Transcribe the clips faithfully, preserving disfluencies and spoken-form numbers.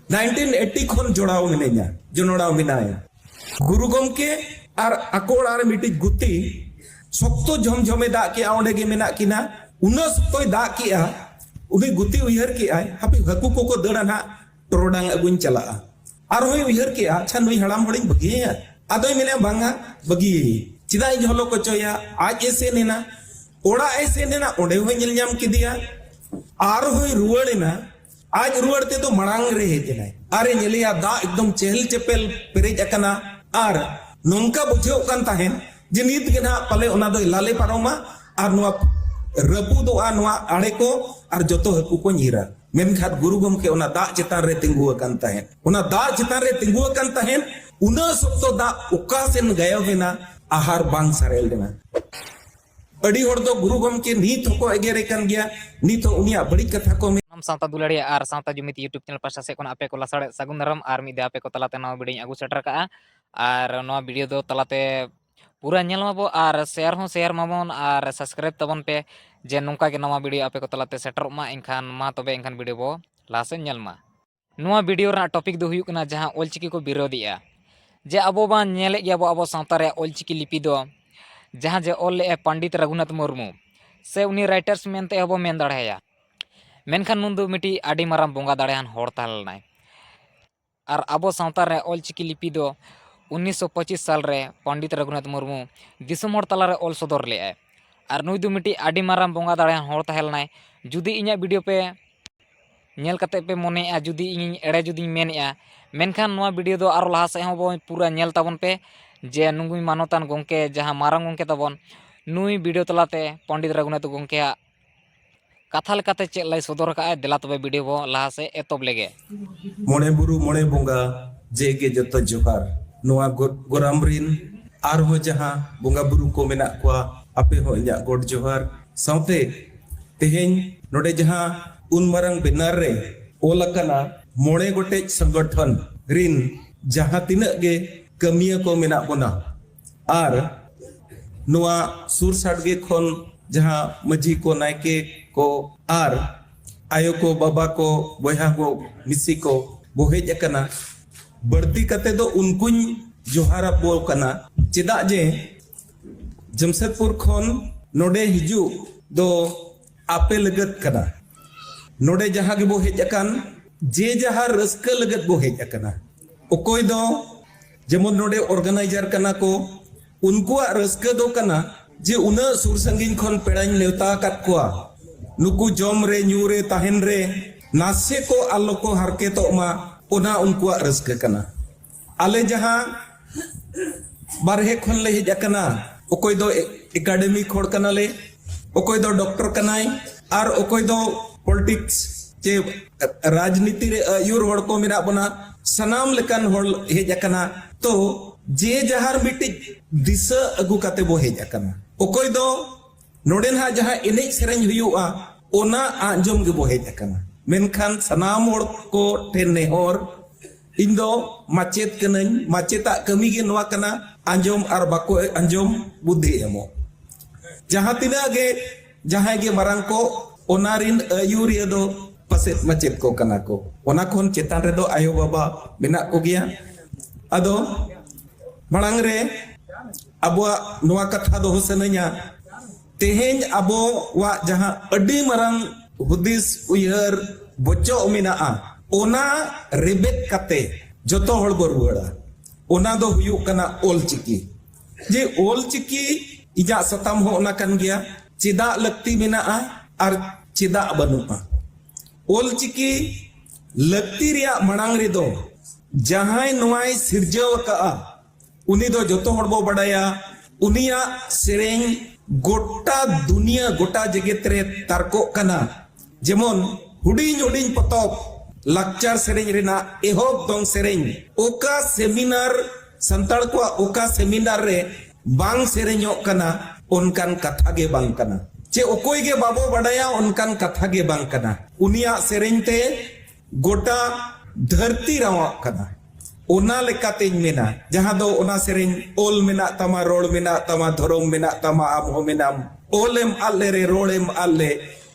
Nineteen eighty ᱠᱷᱚᱱ ᱡᱚᱲᱟᱣ ᱢᱤᱱᱟᱹᱧᱟ, ᱡᱚᱱᱚᱲᱟᱣ ᱢᱮᱱᱟᱭᱟ᱾ ᱜᱩᱨᱩ ᱜᱚᱢᱠᱮ ᱟᱨ ᱟᱠᱚ ᱚᱲᱟᱜ ᱨᱮ ᱢᱤᱫᱴᱤᱡ ᱜᱩᱛᱤ ᱥᱚᱠᱛᱚ ᱡᱷᱚᱢᱡᱷᱚᱢᱮ ᱫᱟᱜ ᱠᱮᱜᱼᱟ, ᱚᱸᱰᱮ ᱜᱮ ᱢᱮᱱᱟᱜ ᱠᱤᱱᱟ᱾ ᱩᱱᱟᱹᱜ ᱥᱚᱠᱛᱚᱭ ᱫᱟᱜ ᱠᱮᱜᱼᱟ, ᱩᱱᱤ ᱜᱩᱛᱤ ᱩᱭᱦᱟᱹᱨ ᱠᱮᱜᱼᱟᱭ, ᱦᱟᱯᱮ ᱦᱟᱹᱠᱩ ᱠᱚᱠᱚ ᱫᱟᱹᱲᱟ ᱱᱟᱦᱟᱜ, ᱴᱚᱨᱚᱰᱟᱝ ᱟᱹᱜᱩᱧ ᱪᱟᱞᱟᱜᱼᱟ᱾ ᱟᱨᱦᱚᱸᱭ ᱩᱭᱦᱟᱹᱨ ᱠᱮᱜᱼᱟ, ᱟᱪᱪᱷᱟ, ᱱᱩᱭ ᱦᱟᱲᱟᱢ ᱦᱚᱲᱤᱧ ᱵᱟᱹᱜᱤᱭᱟᱭᱟ? ᱟᱫᱚᱭ ᱢᱮᱱᱮᱜᱼᱟ, ᱵᱟᱝᱟ, ᱵᱟᱹᱜᱤᱭᱟᱭᱟᱹᱧ᱾ ᱪᱮᱫᱟᱜ ᱤᱧ ᱦᱚᱞᱚ ᱠᱚᱪᱚᱭᱟ? ᱟᱡ ᱮ ᱥᱮᱱ ᱮᱱᱟ, ᱚᱲᱟᱜ ᱮ ᱥᱮᱱ ᱮᱱᱟ, ᱚᱸᱰᱮ ᱦᱚᱸᱭ ᱧᱮᱞ ᱧᱟᱢ ᱠᱮᱫᱮᱭᱟ᱾ ᱟᱨᱦᱚᱸᱭ ᱨᱩᱣᱟᱹᱲ ᱮᱱᱟ, ᱟᱡ ᱨᱩᱣᱟᱹᱲ ᱛᱮᱫᱚ ᱢᱟᱲᱟᱝ ᱨᱮ ᱦᱮᱡ ᱮᱱᱟᱭ᱾ ᱟᱨᱮ ᱧᱮᱞᱮᱭᱟ, ᱫᱟᱜ ᱮᱠᱫᱚᱢ ᱪᱮᱦᱮᱞ ᱪᱮᱯᱮᱞ ᱯᱮᱨᱮᱡ ᱟᱠᱟᱱᱟ᱾ ᱟᱨ ᱱᱚᱝᱠᱟ ᱵᱩᱡᱷᱟᱹᱣ ᱠᱟᱱ ᱛᱟᱦᱮᱸᱱ ᱡᱮ ᱱᱤᱛ ᱜᱮ ᱱᱟᱦᱟᱜ ᱯᱟᱞᱮ ᱚᱱᱟ ᱫᱚᱭ ᱞᱟᱞᱮ ᱯᱟᱨᱚᱢᱟ ᱟᱨ ᱱᱚᱣᱟ ᱨᱟᱹᱯᱩᱫᱚᱜᱼᱟ ᱱᱚᱣᱟ ᱟᱲᱮ ᱠᱚ ᱟᱨ ᱡᱚᱛᱚ ᱦᱟᱹᱠᱩ ᱠᱚ ᱧᱤᱨᱟ᱾ ᱢᱮᱱᱠᱷᱟᱱ ᱜᱩᱨᱩ ᱜᱚᱢᱠᱮ ᱚᱱᱟ ᱫᱟᱜ ᱪᱮᱛᱟᱱ ᱨᱮ ᱛᱤᱸᱜᱩ ᱟᱠᱟᱱ ᱛᱟᱦᱮᱸᱫ᱾ ᱚᱱᱟ ᱫᱟᱜ ᱪᱮᱛᱟᱱ ᱨᱮ ᱛᱤᱸᱜᱩ ᱟᱠᱟᱱ ᱛᱟᱦᱮᱸᱫ᱾ ᱩᱱᱟᱹᱜ ᱥᱚᱠᱛᱚ ᱫᱟᱜ ᱚᱠᱟ ᱥᱮᱱ ᱜᱟᱭᱚᱵ ᱮᱱᱟ, ᱟᱦᱟᱨ ᱵᱟᱝ ᱥᱟᱨᱮᱲ ᱞᱮᱱᱟ᱾ ᱟᱹᱰᱤ ᱦᱚᱲ ᱫᱚ ᱜᱩᱨᱩ ᱜᱚᱢᱠᱮ ᱱᱤᱛ ᱦᱚᱸᱠᱚ ᱮᱜᱮᱨᱮ ᱠᱟᱱ ᱜᱮᱭᱟ, ᱱᱤᱛ ᱦᱚᱸ ᱩᱱᱤᱭᱟᱜ ᱵᱟᱹᱲᱤᱡ ᱠᱟᱛᱷᱟ ᱠᱚ ᱢᱮᱱ- ᱥᱟᱱᱟᱢ ᱥᱟᱶᱛᱟ ᱫᱩᱞᱟᱹᱲᱤᱭᱟᱹ ᱟᱨ ᱥᱟᱶᱛᱟ ᱡᱩᱢᱤᱫ YouTube ᱪᱮᱱᱮᱞ ᱯᱟᱦᱴᱟ ᱥᱮᱫ ᱠᱷᱚᱱ ᱟᱯᱮ ᱠᱚ ᱞᱟᱥᱟᱲ ᱥᱟᱹᱜᱩᱱ ᱫᱟᱨᱟᱢ ᱟᱨ ᱢᱤᱫ ᱫᱷᱟᱣ ᱟᱯᱮ ᱠᱚ ᱛᱟᱞᱟᱛᱮ ᱱᱚᱣᱟ ᱵᱷᱤᱰᱤᱭᱳᱧ ᱟᱹᱜᱩ ᱥᱮᱴᱮᱨ ᱠᱟᱜᱼᱟ᱾ ᱟᱨ ᱱᱚᱣᱟ ᱵᱷᱤᱰᱤᱭᱳ ᱫᱚ ᱛᱟᱞᱟᱛᱮ ᱯᱩᱨᱟᱹ ᱧᱮᱞ ᱢᱟᱵᱚ ᱟᱨ ᱥᱮᱭᱟᱨ ᱦᱚᱸ ᱥᱮᱭᱟᱨ ᱢᱟᱵᱚᱱ ᱟᱨ ᱥᱟᱵᱥᱠᱨᱟᱭᱤᱵ ᱛᱟᱵᱚᱱ ᱯᱮ, ᱡᱮ ᱱᱚᱝᱠᱟ ᱜᱮ ᱱᱟᱣᱟ ᱵᱷᱤᱰᱤᱭᱳ ᱟᱯᱮ ᱠᱚ ᱛᱟᱞᱟᱛᱮ ᱥᱮᱴᱮᱨᱚᱜ ᱢᱟ᱾ ᱮᱱᱠᱷᱟᱱ ᱢᱟ ᱛᱚᱵᱮ ᱮᱱᱠᱷᱟᱱ ᱵᱷᱤᱰᱤᱭᱳ ᱵᱚ ᱞᱟᱦᱟ ᱥᱮᱫ ᱧᱮᱞ ᱢᱟ᱾ ᱱᱚᱣᱟ ᱵᱷᱤᱰᱤᱭᱳ ᱨᱮᱱᱟᱜ ᱴᱚᱯᱤᱠ ᱫᱚ ᱦᱩᱭᱩᱜ ᱠᱟᱱᱟ ᱡᱟᱦᱟᱸ ᱚᱞᱪᱤᱠᱤ ᱠᱚ ᱵᱤᱨᱳᱫᱷᱮᱜᱼᱟ, ᱡᱮ ᱟᱵᱚ ᱵᱚᱱ ᱧᱮᱞᱮᱫ ᱜᱮᱭᱟ ᱵᱚ ᱟᱵᱚ ᱥᱟᱶᱛᱟ ᱨᱮᱭᱟᱜ ᱚᱞᱪᱤᱠᱤ ᱞᱤᱯᱤ ᱫᱚ ᱡᱟᱦᱟᱸ ᱡᱮ ᱚᱞ ᱞᱮᱫᱼᱟᱭ ᱯᱚᱱᱰᱤᱛ ᱨᱟᱹᱜᱷᱩᱱᱟᱛᱷ ᱢᱩᱨᱢᱩ, ᱥᱮ ᱩᱱᱤ ᱨᱟᱭᱴᱟᱨᱥ ᱢᱮᱱᱛᱮ ᱦᱚᱸᱵᱚ ᱢᱮᱱ ᱫᱟᱲᱮᱭᱟᱭᱟ᱾ ᱢᱮᱱᱠᱷᱟᱱ ᱱᱩᱭ ᱫᱚ ᱢᱤᱫᱴᱤᱡ ᱟᱹᱰᱤ ᱢᱟᱨᱟᱝ ᱵᱚᱸᱜᱟ ᱫᱟᱲᱮᱭᱟᱱ ᱦᱚᱲ ᱛᱟᱦᱮᱸ ᱞᱮᱱᱟᱭ᱾ ᱟᱨ ᱟᱵᱚ ᱥᱟᱶᱛᱟ ᱨᱮ ᱚᱞᱪᱤᱠᱤ ᱞᱤᱯᱤ ᱫᱚ ᱩᱱᱤᱥᱥᱚ ᱯᱚᱸᱪᱤᱥ ᱥᱟᱞ ᱨᱮ ᱯᱚᱱᱰᱤᱛ ᱨᱟᱹᱜᱷᱩᱱᱟᱛᱷ ᱢᱩᱨᱢᱩ ᱫᱤᱥᱚᱢ ᱦᱚᱲ ᱛᱟᱞᱟᱨᱮ ᱚᱞ ᱥᱚᱫᱚᱨ ᱞᱮᱫᱼᱟᱭ᱾ ᱟᱨ ᱱᱩᱭ ᱫᱚ ᱢᱤᱫᱴᱤᱡ ᱟᱹᱰᱤ ᱢᱟᱨᱟᱝ ᱵᱚᱸᱜᱟ ᱫᱟᱲᱮᱭᱟᱱ ᱦᱚᱲ ᱛᱟᱦᱮᱸ ᱞᱮᱱᱟᱭ᱾ ᱡᱩᱫᱤ ᱤᱧᱟᱹᱜ ᱵᱷᱤᱰᱤᱭᱳ ᱯᱮ ᱧᱮᱞ ᱠᱟᱛᱮ ᱯᱮ ᱢᱚᱱᱮᱭᱮᱜᱼᱟ, ᱡᱩᱫᱤ ᱤᱧᱤᱧ ᱮᱲᱮ ᱡᱩᱫᱤᱧ ᱢᱮᱱᱮᱜᱼᱟ, ᱢᱮᱱᱠᱷᱟᱱ ᱱᱚᱣᱟ ᱵᱷᱤᱰᱤᱭᱳ ᱫᱚ ᱟᱨᱚ ᱞᱟᱦᱟ ᱥᱮᱫ ᱦᱚᱸ ᱵᱚ ᱯᱩᱨᱟᱹ ᱧᱮᱞ ᱛᱟᱵᱚᱱ ᱯᱮ, ᱡᱮ ᱱᱩᱭ ᱢᱟᱱᱚᱛᱟᱱ ᱜᱚᱢᱠᱮ, ᱡᱟᱦᱟᱸ ᱢᱟᱨᱟᱝ ᱜᱚᱢᱠᱮ ᱛᱟᱵᱚᱱ, ᱱᱩᱭ ᱵᱷᱤᱰᱤᱭᱳ ᱛᱟᱞᱟᱛᱮ ᱯᱚᱱᱰᱤᱛ ᱨᱟᱹᱜᱷᱩᱱᱟᱛᱷ ᱜᱚᱢᱠᱮᱭᱟᱜ ᱠᱟᱛᱷᱟ ᱞᱮᱠᱟᱛᱮ ᱪᱮᱫ ᱞᱟᱹᱭ ᱥᱚᱫᱚᱨ ᱟᱠᱟᱫᱼᱟᱭ, ᱫᱮᱞᱟ ᱛᱚᱵᱮ ᱵᱷᱤᱰᱤᱭᱳ ᱵᱚ ᱞᱟᱦᱟ ᱥᱮᱫ ᱮᱛᱚᱦᱚᱵ ᱞᱮᱜᱮ᱾ ᱢᱚᱬᱮ ᱵᱩᱨᱩ ᱢᱚᱬᱮ ᱵᱚᱸᱜᱟ ᱡᱮ ᱜᱮ ᱡᱚᱛᱚ ᱡᱚᱦᱟᱨ᱾ ᱱᱚᱣᱟ ᱜᱚ-, ᱜᱚᱨᱟᱢ ᱨᱤᱱ ᱟᱨᱦᱚᱸ ᱡᱟᱦᱟᱸ ᱵᱚᱸᱜᱟ ᱵᱩᱨᱩ ᱠᱚ ᱢᱮᱱᱟᱜ ᱠᱚᱣᱟ, ᱟᱯᱮ ᱦᱚᱸ ᱤᱧᱟᱹᱜ ᱜᱚᱰ ᱡᱚᱦᱟᱨ᱾ ᱥᱟᱶᱛᱮ ᱛᱮᱦᱮᱧ ᱱᱚᱰᱮ ᱡᱟᱦᱟᱸ ᱩᱱ ᱢᱟᱨᱟᱝ ᱵᱮᱱᱟᱨ ᱨᱮ ᱚᱞ ᱟᱠᱟᱱᱟ, ᱢᱚᱬᱮ ᱜᱚᱴᱮᱡ ᱥᱚᱝᱜᱚᱴᱷᱚᱱ ᱨᱤᱱ ᱡᱟᱦᱟᱸ ᱛᱤᱱᱟᱹᱜ ᱜᱮ ᱠᱟᱹᱢᱤᱭᱟᱹ ᱠᱚ ᱢᱮᱱᱟᱜ ᱵᱚᱱᱟ, ᱟᱨ ᱱᱚᱣᱟ ᱥᱩᱨ ᱥᱟᱰᱜᱮ ᱠᱷᱚᱱ ᱡᱟᱦᱟᱸ ᱢᱟᱹᱡᱷᱤ ᱠᱚ, ᱱᱟᱭᱠᱮ ᱠᱚ, ᱟᱨ ᱟᱭᱳ ᱠᱚ, ᱵᱟᱵᱟ ᱠᱚ, ᱵᱚᱭᱦᱟ ᱠᱚ, ᱢᱤᱥᱤ ᱠᱚ, ᱵᱚ ᱦᱮᱡ ᱟᱠᱟᱱᱟ, ᱵᱟᱹᱲᱛᱤ ᱠᱟᱛᱮ ᱫᱚ ᱩᱱᱠᱩᱧ ᱡᱚᱦᱟᱨ ᱟᱠᱚ ᱠᱟᱱᱟ᱾ ᱪᱮᱫᱟᱜ ᱡᱮ ᱡᱟᱢᱥᱮᱫᱽᱯᱩᱨ ᱠᱷᱚᱱ ᱱᱚᱰᱮ ᱦᱤᱡᱩᱜ ᱫᱚ ᱟᱯᱮ ᱞᱟᱹᱜᱤᱫ ᱠᱟᱱᱟ᱾ ᱱᱚᱰᱮ ᱡᱟᱦᱟᱸ ᱜᱮᱵᱚ ᱦᱮᱡ ᱟᱠᱟᱱ, ᱡᱮ ᱡᱟᱦᱟᱸ ᱨᱟᱹᱥᱠᱟᱹ ᱞᱟᱹᱜᱤᱫ ᱵᱚ ᱦᱮᱡ ᱟᱠᱟᱱᱟ᱾ ᱚᱠᱚᱭ ᱫᱚ ᱡᱮᱢᱚᱱ ᱱᱚᱰᱮ ᱚᱨᱜᱟᱱᱟᱭᱡᱟᱨ ᱠᱟᱱᱟ ᱠᱚ, ᱩᱱᱠᱩᱣᱟᱜ ᱨᱟᱹᱥᱠᱟᱹ ᱫᱚ ᱠᱟᱱᱟ ᱡᱮ ᱩᱱᱟᱹᱜ ᱥᱩᱨ ᱥᱟᱺᱜᱤᱧ ᱠᱷᱚᱱ ᱯᱮᱲᱟᱧ ᱱᱮᱣᱛᱟ ᱟᱠᱟᱫ ᱠᱚᱣᱟ, ᱱᱩᱠᱩ ᱡᱚᱢ ᱨᱮ, ᱧᱩ ᱨᱮ, ᱛᱟᱦᱮᱱ ᱨᱮ ᱱᱟᱥᱮ ᱠᱚ ᱟᱞᱚ ᱠᱚ ᱦᱟᱨᱠᱮᱛᱚᱜ ᱢᱟ, ᱚᱱᱟ ᱩᱱᱠᱩᱣᱟᱜ ᱨᱟᱹᱥᱠᱟᱹ ᱠᱟᱱᱟ᱾ ᱟᱞᱮ ᱡᱟᱦᱟᱸ ᱵᱟᱨᱦᱮ ᱠᱷᱚᱱ ᱞᱮ ᱦᱮᱡ ᱟᱠᱟᱱᱟ, ᱚᱠᱚᱭ ᱫᱚ ᱮ-, ᱮᱠᱟᱰᱮᱢᱤᱠ ᱦᱚᱲ ᱠᱟᱱᱟᱞᱮ, ᱚᱠᱚᱭ ᱫᱚ ᱰᱚᱠᱴᱚᱨ ᱠᱟᱱᱟᱭ, ᱟᱨ ᱚᱠᱚᱭ ᱫᱚ ᱯᱚᱞᱤᱴᱤᱠᱥ ᱪᱮ ᱨᱟᱡᱽᱱᱤᱛᱤ ᱨᱮ ᱟᱹᱭᱩᱨ ᱦᱚᱲ ᱠᱚ ᱢᱮᱱᱟᱜ ᱵᱚᱱᱟ, ᱥᱟᱱᱟᱢ ᱞᱮᱠᱟᱱ ᱦᱚᱲ ᱦᱮᱡ ᱟᱠᱟᱱᱟ᱾ ᱛᱚ ᱡᱮ ᱡᱟᱦᱟᱨ ᱢᱤᱫᱴᱤᱡ ᱫᱤᱥᱟᱹ ᱟᱹᱜᱩ ᱠᱟᱛᱮ ᱵᱚ ᱦᱮᱡ ᱟᱠᱟᱱᱟ᱾ ᱚᱠᱚᱭ ᱫᱚ ᱱᱚᱰᱮ ᱱᱟᱦᱟᱜ ᱡᱟᱦᱟᱸ ᱮᱱᱮᱡ ᱥᱮᱨᱮᱧ ᱦᱩᱭᱩᱜᱼᱟ, ᱚᱱᱟ ᱟᱸᱡᱚᱢ ᱜᱮᱵᱚ ᱦᱮᱡ ᱟᱠᱟᱱᱟ᱾ ᱢᱮᱱᱠᱷᱟᱱ ᱥᱟᱱᱟᱢ ᱦᱚᱲ ᱠᱚ ᱴᱷᱮᱱ ᱱᱮᱦᱚᱨ, ᱤᱧ ᱫᱚ ᱢᱟᱪᱮᱫ ᱠᱟᱹᱱᱟᱹᱧ, ᱢᱟᱪᱮᱫᱟᱜ ᱠᱟᱹᱢᱤ ᱜᱮ ᱱᱚᱣᱟ ᱠᱟᱱᱟ, ᱟᱸᱡᱚᱢ ᱟᱨ ᱵᱟᱠᱚ ᱟᱸᱡᱚᱢ ᱵᱩᱫᱽᱫᱷᱤ ᱮᱢᱚᱜ᱾ ᱡᱟᱦᱟᱸ ᱛᱤᱱᱟᱹᱜ ᱜᱮ ᱡᱟᱦᱟᱸᱭ ᱜᱮ ᱢᱟᱨᱟᱝ ᱠᱚ, ᱚᱱᱟ ᱨᱤᱱ ᱟᱹᱭᱩᱨᱤᱭᱟᱹ ᱫᱚ ᱯᱟᱥᱮᱡ ᱢᱟᱪᱮᱫ ᱠᱚ ᱠᱟᱱᱟ ᱠᱚ᱾ ᱚᱱᱟ ᱠᱷᱚᱱ ᱪᱮᱛᱟᱱ ᱨᱮᱫᱚ ᱟᱭᱳ ᱵᱟᱵᱟ ᱢᱮᱱᱟᱜ ᱠᱚᱜᱮᱭᱟ᱾ ᱟᱫᱚ ᱢᱟᱲᱟᱝ ᱨᱮ ᱟᱵᱚᱣᱟᱜ ᱱᱚᱣᱟ ᱠᱟᱛᱷᱟ ᱫᱚᱦᱚ ᱥᱟᱱᱟᱧᱟ, ᱛᱮᱦᱮᱧ ᱟᱵᱚᱣᱟᱜ ᱡᱟᱦᱟᱸ ᱟᱹᱰᱤ ᱢᱟᱨᱟᱝ ᱦᱩᱫᱤᱥ ᱩᱭᱦᱟᱹᱨ ᱵᱚᱪᱚᱜ ᱢᱮᱱᱟᱜᱼᱟ, ᱚᱱᱟ ᱨᱮᱵᱮᱫ ᱠᱟᱛᱮ ᱡᱚᱛᱚ ᱦᱚᱲ ᱵᱚ ᱨᱩᱣᱟᱹᱲᱟ᱾ ᱚᱱᱟ ᱫᱚ ᱦᱩᱭᱩᱜ ᱠᱟᱱᱟ ᱚᱞ ᱪᱤᱠᱤ᱾ ᱡᱮ ᱚᱞ ᱪᱤᱠᱤ ᱤᱧᱟᱹᱜ ᱥᱟᱛᱟᱢ ᱦᱚᱸ ᱚᱱᱟ ᱠᱟᱱ ᱜᱮᱭᱟ, ᱪᱮᱫᱟᱜ ᱞᱟᱹᱠᱛᱤ ᱢᱮᱱᱟᱜᱼᱟ ᱟᱨ ᱪᱮᱫᱟᱜ ᱵᱟᱹᱱᱩᱜᱼᱟ᱾ ᱚᱞ ᱪᱤᱠᱤ ᱞᱟᱹᱠᱛᱤ ᱨᱮᱭᱟᱜ ᱢᱟᱲᱟᱝ ᱨᱮᱫᱚ ᱡᱟᱦᱟᱸᱭ ᱱᱚᱣᱟᱭ ᱥᱤᱨᱡᱟᱹᱣ ᱟᱠᱟᱫᱼᱟ, ᱩᱱᱤ ᱫᱚ ᱡᱚᱛᱚ ᱦᱚᱲ ᱵᱚ ᱵᱟᱰᱟᱭᱟ, ᱩᱱᱤᱭᱟᱜ ᱥᱮᱨᱮᱧ ᱜᱚᱴᱟ ᱫᱩᱱᱤᱭᱟᱹ, ᱜᱚᱴᱟ ᱡᱮᱜᱮᱛ ᱨᱮ ᱛᱟᱨᱠᱚᱜ ᱠᱟᱱᱟ᱾ ᱡᱮᱢᱚᱱ ᱦᱩᱰᱤᱧ ᱦᱩᱰᱤᱧ ᱯᱚᱛᱚᱵ, ᱞᱟᱠᱪᱟᱨ ᱥᱮᱨᱮᱧ ᱨᱮᱱᱟᱜ ᱮᱦᱚᱵ ᱫᱚᱝ ᱥᱮᱨᱮᱧ, ᱚᱠᱟ ᱥᱮᱢᱤᱱᱟᱨ, ᱥᱟᱱᱛᱟᱲ ᱠᱚᱣᱟᱜ ᱚᱠᱟ ᱥᱮᱢᱤᱱᱟᱨ ᱨᱮ ᱵᱟᱝ ᱥᱮᱨᱮᱧᱚᱜ ᱠᱟᱱᱟ, ᱚᱱᱠᱟᱱ ᱠᱟᱛᱷᱟ ᱜᱮ ᱵᱟᱝ ᱠᱟᱱᱟ᱾ ᱪᱮ ᱚᱠᱚᱭ ᱜᱮ ᱵᱟᱵᱚ ᱵᱟᱰᱟᱭᱟ, ᱚᱱᱠᱟᱱ ᱠᱟᱛᱷᱟ ᱜᱮ ᱵᱟᱝ ᱠᱟᱱᱟ᱾ ᱩᱱᱤᱭᱟᱜ ᱥᱮᱨᱮᱧ ᱛᱮ ᱜᱚᱴᱟ ᱫᱷᱟᱹᱨᱛᱤ ᱨᱟᱣᱟᱜ ᱠᱟᱱᱟ᱾ ᱚᱱᱟ ᱞᱮᱠᱟᱛᱮᱧ ᱢᱮᱱᱟ, ᱡᱟᱦᱟᱸ ᱫᱚ ᱚᱱᱟ ᱥᱮᱨᱮᱧ, ᱚᱞ ᱢᱮᱱᱟᱜ ᱛᱟᱢᱟ, ᱨᱚᱲ ᱢᱮᱱᱟᱜ ᱛᱟᱢᱟ, ᱫᱷᱚᱨᱚᱢ ᱢᱮᱱᱟᱜ ᱛᱟᱢᱟ, ᱟᱢ ᱦᱚᱸ ᱢᱮᱱᱟᱢ, ᱚᱞ ᱮᱢ ᱟᱫ ᱞᱮᱨᱮ, ᱨᱚᱲ ᱮᱢ ᱟᱫ ᱞᱮ,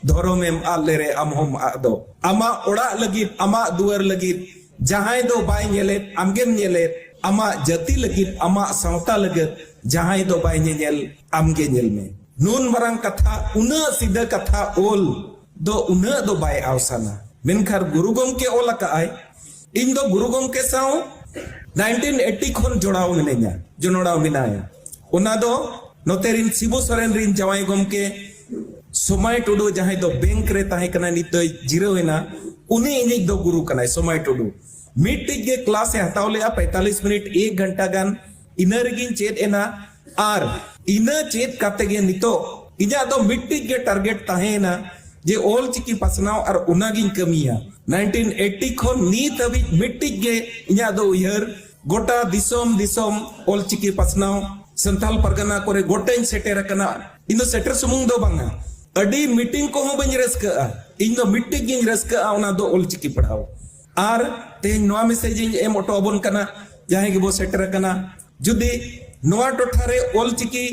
ᱫᱷᱚᱨᱚᱢ ᱮᱢ ᱟᱫ ᱞᱮᱨᱮ, ᱟᱢ ᱦᱚᱸᱢ ᱟᱫᱚᱜ᱾ ᱟᱢᱟᱜ ᱚᱲᱟᱜ ᱞᱟᱹᱜᱤᱫ, ᱟᱢᱟᱜ ᱫᱩᱣᱟᱹᱨ ᱞᱟᱹᱜᱤᱫ, ᱡᱟᱦᱟᱸᱭ ᱫᱚ ᱵᱟᱭ ᱧᱮᱞᱮᱫ, ᱟᱢᱜᱮᱢ ᱧᱮᱞᱮᱫ᱾ ᱟᱢᱟᱜ ᱡᱟᱹᱛᱤ ᱞᱟᱹᱜᱤᱫ, ᱟᱢᱟᱜ ᱥᱟᱶᱛᱟ ᱞᱟᱹᱜᱤᱫ ᱡᱟᱦᱟᱸᱭ ᱫᱚ ᱵᱟᱭ ᱧᱮᱧᱮᱞ, ᱟᱢᱜᱮ ᱧᱮᱞ ᱢᱮ᱾ ᱱᱩᱱ ᱢᱟᱨᱟᱝ ᱠᱟᱛᱷᱟ, ᱩᱱᱟᱹᱜ ᱥᱤᱫᱷᱟᱹ ᱠᱟᱛᱷᱟ ᱚᱞ ᱫᱚ ᱩᱱᱟᱹᱜ ᱫᱚ ᱵᱟᱭ ᱟᱣᱥᱟᱱᱟ᱾ ᱢᱮᱱᱠᱷᱟᱱ ᱜᱩᱨᱩ ᱜᱚᱢᱠᱮ ᱚᱞ ᱟᱠᱟᱫ ᱟᱭ, ᱤᱧ ᱫᱚ ᱜᱩᱨᱩ ᱜᱚᱢᱠᱮ ᱥᱟᱶ ᱱᱟᱭᱤᱱᱴᱤᱱ ᱮᱭᱤᱴᱤ ᱠᱷᱚᱱ ᱡᱚᱲᱟᱣ ᱢᱤᱱᱟᱹᱧᱟ, ᱡᱚᱱᱚᱲᱟᱣ ᱢᱮᱱᱟᱭᱟ᱾ ᱚᱱᱟ ᱫᱚ ᱱᱚᱛᱮ ᱨᱤᱱ ᱥᱤᱵᱩ ᱥᱚᱨᱮᱱ ᱨᱤᱱ ᱡᱟᱶᱟᱭ ᱜᱚᱢᱠᱮ ᱥᱚᱢᱟᱭ ᱴᱩᱰᱩ, ᱡᱟᱦᱟᱸᱭ ᱫᱚ ᱵᱮᱝᱠ ᱨᱮ ᱛᱟᱦᱮᱸ ᱠᱟᱱᱟ, ᱱᱤᱛ ᱫᱚᱭ ᱡᱤᱨᱟᱹᱣ ᱮᱱᱟ, ᱩᱱᱤ ᱤᱧᱤᱡ ᱫᱚ ᱜᱩᱨᱩ ᱠᱟᱱᱟᱭ, ᱥᱚᱢᱟᱭ ᱴᱩᱰᱩ᱾ ᱢᱤᱫᱴᱤᱡ ᱜᱮ ᱠᱞᱟᱥ ᱮ ᱦᱟᱛᱟᱣ ᱞᱮᱜᱼᱟ, ᱯᱮᱸᱛᱟᱞᱤᱥ ᱢᱤᱱᱤᱴ, ᱮᱠ ᱜᱷᱚᱱᱴᱟ ᱜᱟᱱ᱾ ᱤᱱᱟᱹ ᱨᱮᱜᱤᱧ ᱪᱮᱫ ᱮᱱᱟ᱾ ᱟᱨ ᱤᱱᱟᱹ ᱪᱮᱫ ᱠᱟᱛᱮ ᱜᱮ ᱱᱤᱛᱚᱜ ᱤᱧᱟᱹᱜ ᱫᱚ ᱢᱤᱫᱴᱤᱡ ᱜᱮ ᱴᱟᱨᱜᱮᱴ ᱛᱟᱦᱮᱸᱭᱮᱱᱟ ᱡᱮ ᱚᱞ ᱪᱤᱠᱤ ᱯᱟᱥᱱᱟᱣ, ᱟᱨ ᱚᱱᱟᱜᱤᱧ ᱠᱟᱹᱢᱤᱭᱟ᱾ ᱱᱟᱭᱤᱱᱴᱤᱱ ᱮᱭᱤᱴᱤ ᱠᱷᱚᱱ ᱱᱤᱛ ᱦᱟᱹᱵᱤᱡ ᱢᱤᱫᱴᱤᱡ ᱜᱮ ᱤᱧᱟᱹᱜ ᱫᱚ ᱩᱭᱦᱟᱹᱨ, ᱜᱚᱴᱟ ᱫᱤᱥᱚᱢ ᱫᱤᱥᱚᱢ ᱚᱞ ᱪᱤᱠᱤ ᱯᱟᱥᱱᱟᱣ, ᱥᱟᱱᱛᱟᱞ ᱯᱟᱨᱜᱟᱱᱟ ᱠᱚᱨᱮ ᱜᱚᱴᱟᱧ ᱥᱮᱴᱮᱨ ᱟᱠᱟᱱᱟ᱾ ᱤᱧ ᱫᱚ ᱥᱮᱴᱮᱨ ᱥᱩᱢᱩᱝ ᱫᱚ ᱵᱟᱝᱟ, ᱟᱹᱰᱤ ᱢᱤᱴᱤᱝ ᱠᱚᱦᱚᱸ ᱵᱟᱹᱧ ᱨᱟᱹᱥᱠᱟᱹᱜᱼᱟ᱾ ᱤᱧ ᱫᱚ ᱢᱤᱫᱴᱤᱡ ᱜᱤᱧ ᱨᱟᱹᱥᱠᱟᱹᱜᱼᱟ, ᱚᱱᱟ ᱫᱚ ᱚᱞ ᱪᱤᱠᱤ ᱯᱟᱲᱦᱟᱣ᱾ ᱟᱨ ᱛᱮᱦᱮᱧ ᱱᱚᱣᱟ ᱢᱮᱥᱮᱡᱽ ᱤᱧ ᱮᱢ ᱦᱚᱴᱚ ᱟᱵᱚᱱ ᱠᱟᱱᱟ, ᱡᱟᱦᱟᱸᱭ ᱜᱮᱵᱚ ᱥᱮᱴᱮᱨ ᱟᱠᱟᱱᱟ, ᱡᱩᱫᱤ ᱱᱚᱣᱟ ᱴᱚᱴᱷᱟ ᱨᱮ ᱚᱞ ᱪᱤᱠᱤ